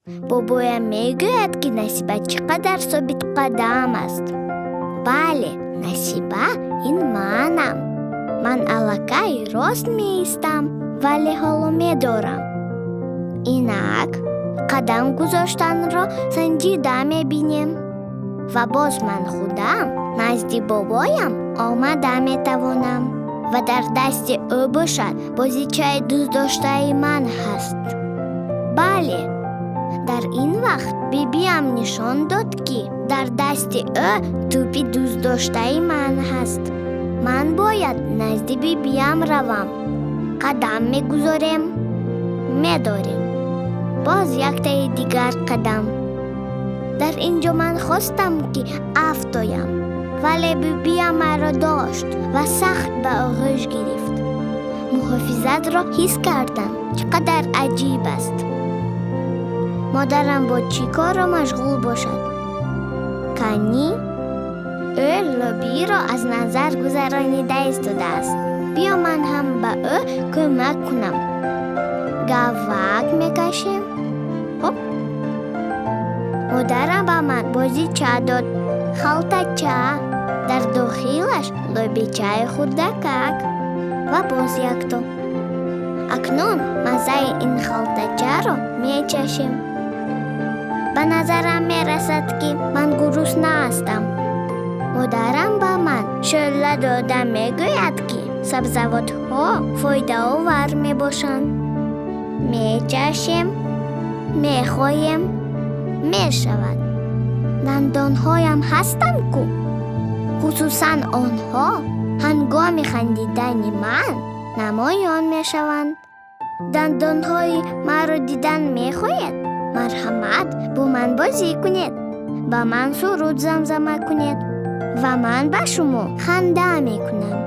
Бобоям мегӯяд, ки Насиба чӣ қадар собитқадам аст. Бале, Насиба ин манам. Ман аллакай рост меистам, вале ҳоло медорам. Инак қадам гузоштанро санҷида мебинем. Ва боз ман худам назди бобоям омада метавонам. Ва дар дасти ӯ бошад бозичаи дӯстдоштаи ман ҳаст. Бале, дар ин вақт бибиам нишон дод, ки дар дасти ӯ тӯпи дӯстдоштаи ман ҳаст. Ман бояд назди бибиам равам. Қадам мегузорем, медорем. Боз яктаи дигар қадам. Дар ин ҷо ман хостам, ки афтоям, вале бибиам маро дошт ва сахт ба оғӯш гирифт. Муҳофизатро ҳис кардам. Чӣ қадар аҷиб аст. Модарам бо чӣ корро машғул бошад? Канӣ, ӯ лобиро аз назар гузаронида истодааст. Биё, ман ҳам ба ӯ кӯмак кунам. Гавак мекашем. Ҳоп. Модарам ба ман бозича дод, халтача, дар дохилаш лобичаи хурдакак ва боз якто. Акнун маззаи ин халтачаро мечашем. Ба назарам мерасад, ки ман гурусна ҳастам. Модарам ба ман шӯрла дода мегӯяд, ки сабзавотҳо фоидаовар мебошанд. Мечашем, мехоҳем, мешавад. Дандонҳоям ҳастанд ку. Хусусан онҳо ҳангоми хандидани ман намоён мешаванд. Дандонҳои маро дидан мехоҳед? Марҳамат, бо ман бозӣ кунед, ба ман суруд замзама кунед ва ман ба шумо ханда мекунам.